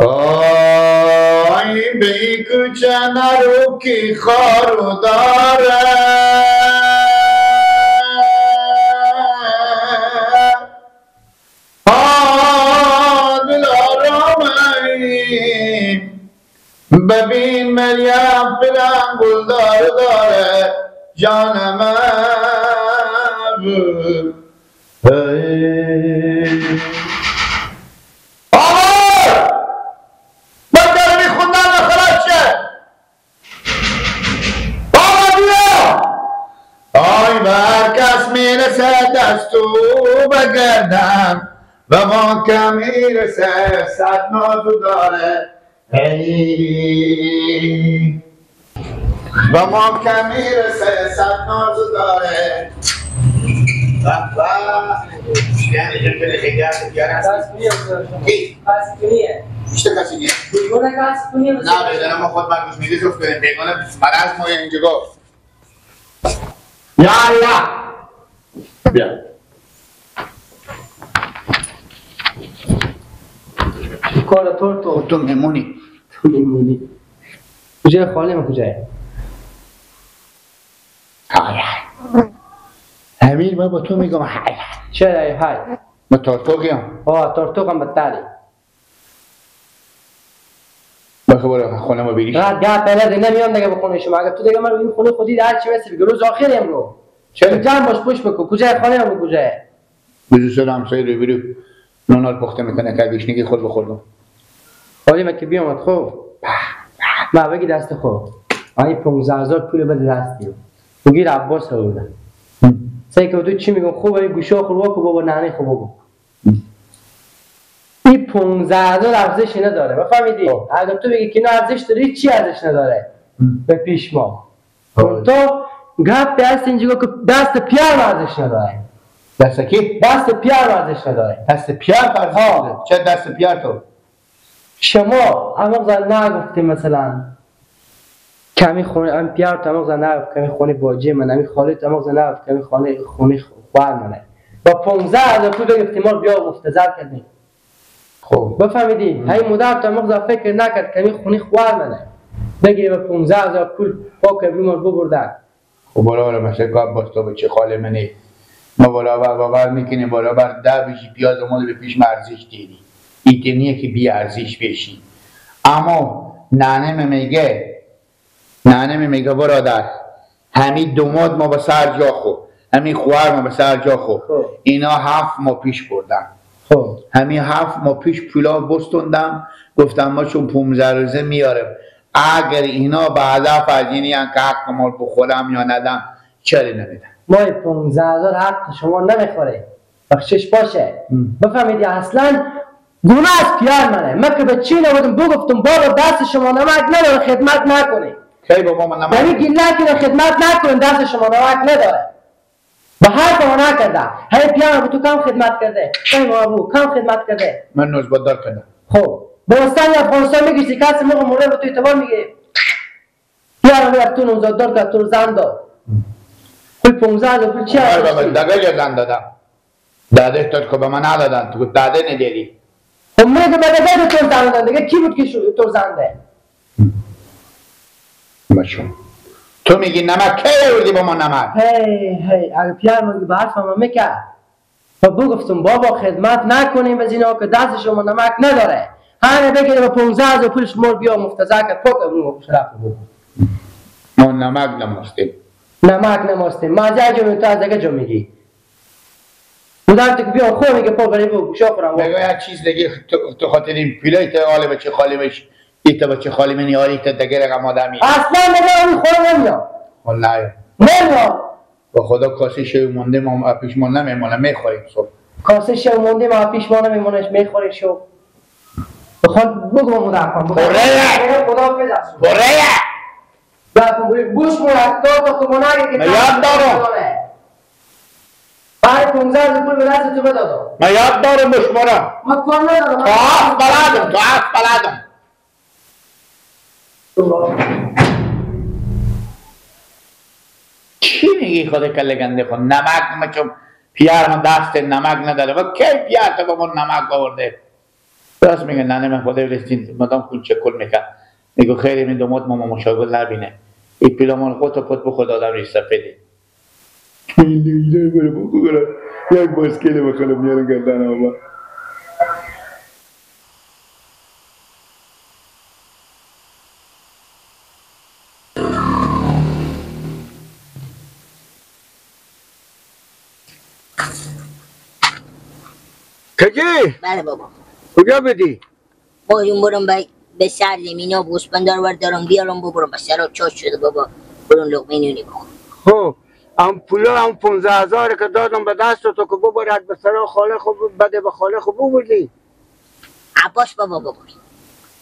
آی به کوچه نرو که خارو داره، ببین مریم پلن گلدار داره جانم. آقا من داره میخوندم خلاص شه. آقا بیا. آی بر کس میرسه دستو بگردم و ما که میرسه صد نازو داره. ای و ما که میرسه صد نازو داره. نه بدنم ما خود مرگوش میده جفت کنیم بیگانه مرض ما اینجا گفت یا الله بیا. کار تو تو میمونی تو میمونی. کجای خاله ما کجای؟ های امیر ما با تو میگم های. چرا های؟ ما تارتوقیم. آه تارتوقم بتالی. بخو برو خونه ما بریش. نه گپ بلد نمیام دیگه به خونه شما. اگه تو دیگه من این خونه خودی هر چی مثل بگو روز آخر امرو. چرا؟ جمع باش پشت بکن. کجای خانه ما کجای؟ بزو سلام سید رو برو. نونال پخته میکنه که گشنگی خود بخوردم. خالی من که بیامد خوب. ما بگی دست خوب. آی 15000 پول بده دستی. بگیر عباس آوردن. سعی که تو چی میگم خوب این گوشه خور واکو بابا ننه خوب بابا. این 15000 ارزش نداره. بفهمیدی؟ اگه تو بگی که نه ارزش داره چی ارزش نداره؟ به پیش ما. تو گپ هست اینجا که دست پیار ارزش نداره. دست کی؟ دست پیار ارزش نداره. دست پیار ارزش نداره. چه دست پیار تو؟ شما اما نگفتی مثلا کمی خونه ام پیار تو اما نگفت کمی خونه باجی من امی خاله تو اما نگفت کمی خونه خواهر منه. با 15000 پول گرفتی ما بیا مفتزر کردیم. خب بفهمیدی؟ همین مدت تو اما فکر نکرد کمی خونه خواهر منه. بگیری با 15000 پول پاک بیمار ببردن. خب برو مثلا گاب باز تو بچه خاله منی. ما برابر باور میکنیم برابر ده بشی پیاز مال به پیش مرزش دیدی. ایتنیه که بی ارزش بشی. اما ننه میگه ننه میگه برادر همین دوماد ما به سر جا خو، همین خواهر ما به سر جا خو، اینا 7 ماه پیش بردن. همین 7 ماه پیش پولا بستوندم گفتم ما چون 15 روزه میارم اگر اینا به هدف از اینی که حق مال بخورم یا ندم چرا نمیدن؟ ما 15000 حق شما نمیخوره. بخشش باشه. بفهمیدی اصلا گناه از پیار منه. من که به چی نبودم بگفتم بابا دست شما نمک نداره خدمت نکنی. کی بابا من نمک؟ یعنی گله که خدمت نکنی دست شما نمک نداره. به حرف ما نکرده. هی پیار به تو کم خدمت کرده. هی بابا کم خدمت کرده. من نوزبادار کردم. خب باستان افغانستان میگیشتی کسی موقع مورد به تو اعتبار میگیره. پیار میرفت تو نوزادار کرد تو رو زن داد. پول 15000 پول چی هست؟ دقیقه زن دادم. داده تو که به من ندادن تو داده نداری. خب میگه به تو زن دادن دیگه کی بود که تو زن ده؟ بچم تو میگی نمک کی آوردی با ما نمک؟ هی هی اگه پیار میگه به حرف ما میکرد و بگفتم بابا خدمت نکنیم از اینا که دست شما نمک نداره. همه بگیره با 15000 پول شما بیا مفتزه کرد پاک ابرو شرف بود. ما نمک نماستیم. نمک نماستیم. ما از جا تو از دیگه جا میگی. مدام تو که بیا خو میگه پا برای بگو گوشا خورم. میگه یک چیز دیگه تو خاطر این پیلای ته آله بچه خالی بش ایتا بچه خالی منی آلی تا دیگه رقم آدمی. اصلا میگه اون خورم نمیام. والله نمیام. با خدا کاسه شو مونده ما پیش ما نمیمونه میخوریم صبح. کاسه شو مونده ما پیش ما نمیمونه میخوریم شو. بخواد بگو مدام کن. بره. خدا حافظ. بره. بعد بوش مورد تو تو مناگه که من یاد دارم. برای 15000 پول به دست تو بدادم. من یاد دارم بشمارم. من کار ندارم. تو حرف بلدم، تو حرف بلدم. چی میگی خود کله گنده خود؟ نمک مچم پیار من دست نمک نداره. و کی پیار تو با من نمک آورده؟ راست میگه ننه من خدا رسید مدام خون چکل میکرد میگه خیلی من دومات ماما مشاغل نبینه این پیلا مال خود تا پت بخود آدم ریش سفیده یک باسکل بخوام میارم گردن آقا. کجی؟ بله بابا. کجا بدی؟ باید برم به سر زمینا گوسفندار وردارم بیارم ببرم به سرا چاش شده بابا، برم لقمه نونی بخورم. خب ام پولا هم 15,000 که دادم به دست تو که ببرد به سرا خاله خوب بده به خاله خوب ببردی. عباس بابا ببر.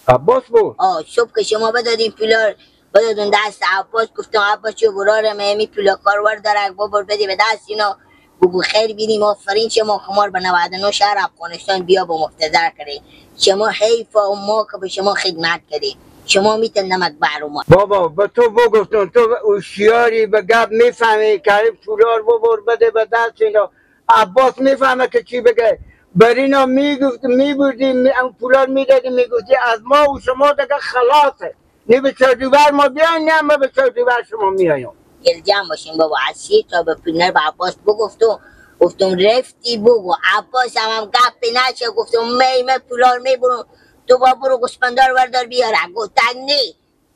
عباس بود؟ آه صبح که شما بدادین پولا بدادون دست عباس، گفتم عباس چه برارم همی پولا کار وردارک ببر بده به دست اینا، بگو خیر بینیم آفرین شما خمار به 99 شهر افغانستان بیا با مفتزر کردیم، شما حیفا و ما که به شما خدمت کردیم، شما میتون نمک بر ما. بابا به تو بگفتم تو هوشیاری به گپ میفهمی که پولار ببر بده به دست اینا، عباس میفهمه که چی بگه، بر اینا میگفت میبردیم پولار میدادیم میگفتی از ما و شما دیگه خلاصه، نه به چادیور ما بیاین نه ما به چادیور شما میایم. دل جمع باشیم بابا، از سی تا به پولار به عباس بگفتم، گفتم رفتی بگو عباس هم گپ نشه، گفتم می پولار میبرم تو با برو گوسفندار وردار بیاره، گفت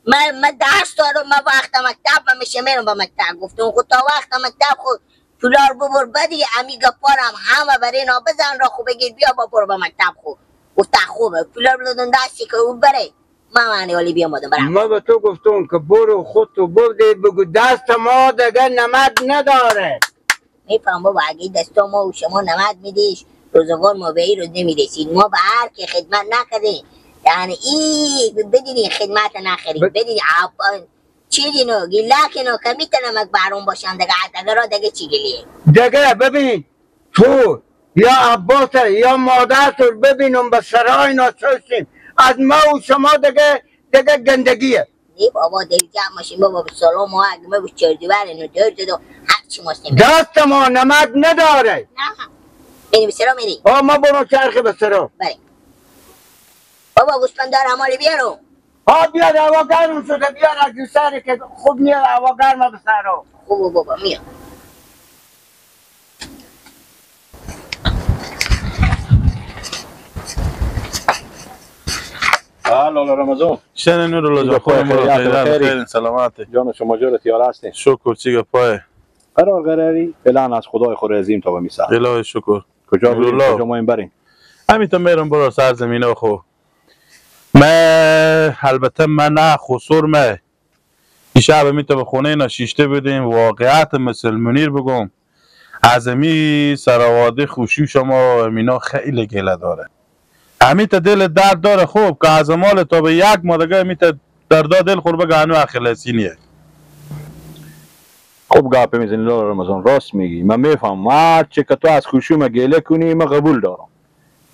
نه من درس دارم، من وقت مکتب میشه میرم به مکتب، گفتم خود تا وقت مکتب خود پولار ببر بدی امی گپارم همه برای اینا بزن را خوب بگیر بیا با برو به مکتب خود، گفت خوبه پولار بدون دستی که او بره من معنی ولی بیامدم برم. ما به تو گفتم که برو خودتو بردی بگو دست ما دیگه نمد نداره. میفهم بابا اگه دست ما و شما نمد میدیش روزگار ما به این روز نمیرسید، ما به هر که خدمت نکردیم یعنی ای بدینی خدمت نخریم بدینی چی دینو گیلاکنو که میتونم اک برون باشن دیگه دیگه را دیگه چی گلیه دیگه. ببین تو یا عباس یا مادر تو ببینم به سرای ناشستیم از ما و شما دیگه دیگه گندگیه. نه بابا دل جمع ماشین بابا به سلام ما اگه ما به چردیور اینو دور دادو هرچی ماستیم دست ما نمد نداره. نه بریم به سرا میریم. آه ما برو چرخ به سرا. بله بابا گوسفندار همالی بیارو. ها بیاد هوا گرم شده بیاد از سر که خوب میاد هوا گرمه به سرا. خوبه بابا میاد. لالا رمضان چنین نور الله جان خیر خیر سلامت جان شما جور تیار هستین شکر چی گپای قرار قراری فعلا از خدای خور عظیم تا به میسر الهی شکر. کجا بریم کجا ما این بریم همین تا میرم برو سر زمینه خو من البته من نه خسور مه دیشب می تا به خونه اینا شیشته بودیم واقعیت مثل منیر بگم عظمی سراواده خوشی شما اینا خیلی گله داره همی تا دل درد داره خوب که از مال تا به یک ماه دیگه همی تا دردا دل خور بگه هنو اخلاصی نیه. خوب گپ میزنی لالا رمضان راست میگی من میفهم هر چه که تو از خوشی ما گله کنی من قبول دارم.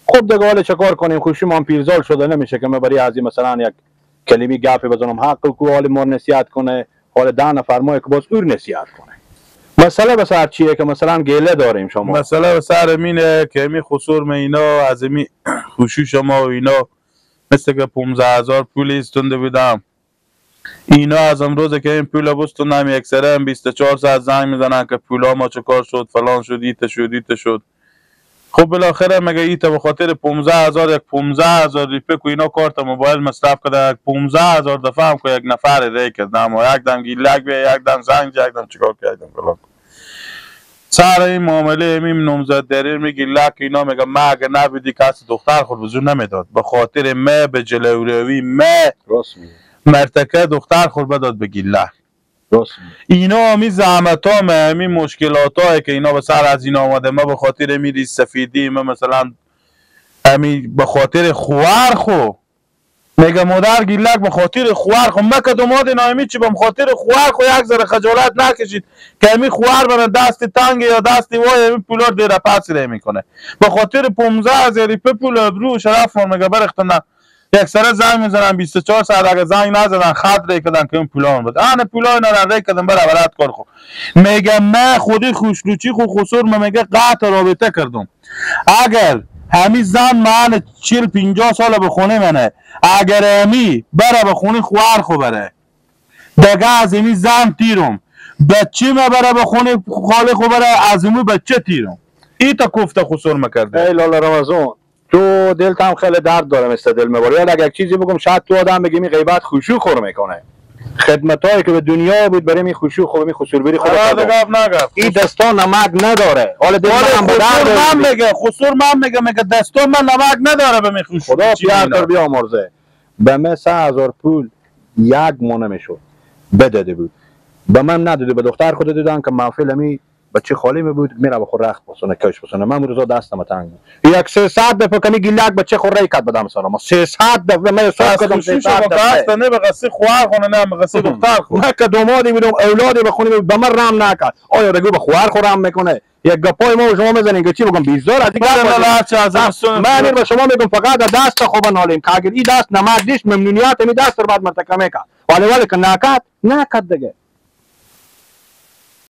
خب دیگه حالا چه کار کنیم خوشی ما هم پیرزال شده نمیشه که من برای از مثلا یک کلمی گپ بزنم حق کو حال ما نصیحت کنه حال ده نفر ما که باز اور نصیحت کنه. مسئله بس هر چیه که مثلا گله داریم شما مسئله بس سر مینه که می خسور می اینا از می خوشی شما و اینا مثل که 15,000 پول استونده بودم اینا از امروز که این پول بستوندم یک سره هم 24 ساعت زنگ میزنن که پولا ما چه کار شد فلان شد ایت شد ایت شد. خب بالاخره مگه ایت به خاطر 15,000 یک 15,000 ریپه که اینا کارت موبایل مصرف کرده یک 15,000 دفعه هم که یک نفر ری کردم و یک دم گیلک بیه یک دم زنگ یک دم چیکار که یک دم فلان سر این معامله میم نامزد دریر میگی لک اینا میگه ما اگه نبودی کسی دختر خود بزرگ نمیداد به خاطر مه به جلوروی مه مرتکه دختر خود بداد به گیله اینا همی زحمت ها همی مشکلات هایی که اینا به سر از اینا آمده ما به خاطر میری سفیدی ما مثلا همی به خاطر خوار خو میگه مادر گیلک به خاطر خوار خو ما که دوماد اینا چی به خاطر خوار خو یک ذره خجالت نکشید که همی خوار بنا دست تنگ یا دست وای همی پولار دیره پس ری میکنه به خاطر 15,000 ریپه پول ابرو شرف میگه برختنه یک سره زنگ میزنن 24 ساعت اگه زنگ نزدن خط ری کردن که اون پولا بود آن پولا اینا را ری کردن برا برات کار خو میگه من خودی خوشلوچی خو خسور من میگه قطع رابطه کردم اگر همین زن من 40-50 سال به خونه منه، اگر امی بره به خونه خوار خو بره دیگه از امی زن تیرم، بچه ما بره به خونه خاله خو بره از امی بچه تیرم. ای تا کوفته خسور مکرده. ای لالا رمضان تو دلت هم خیلی درد داره مثل دل مباری. یاد اگر چیزی بگم شاید تو آدم بگی می غیبت خشوع خور میکنه. خدمتایی که به دنیا بود برای می خشوع خور می خسور بری خدا این دستا نمک نداره. حالا دل من به درد من میگه خسور من میگه میگه دستا من نمک نداره به می خشوع. خدا پیارتر بیامرزه. به من 3000 پول یک ماه نمیشد بداده بود. به من نداده به دختر خود دادن که محفل می بچه خالی می بود میره بخور رخت بسونه کش بسونه. من روزا دستم تنگ یک 300 دفعه کمی گیلک بچه خور ری کد بدم سلام 300 دفعه من حساب کردم 300 دفعه نه به قصه خوار خونه نه به قصه دختر خونه. من که دومادی بودم اولادی به خونه به من رم نکرد. آیا بگو به خوار خورم میکنه؟ یک گپای ما و شما میزنین که چی بگم بیزار از این گپ. من به شما میگم فقط دست خوب نالیم که اگر این دست نمک دیش ممنونیت می دست رو بعد مرتکمه کرد. ولی که نکد نکد دیگه.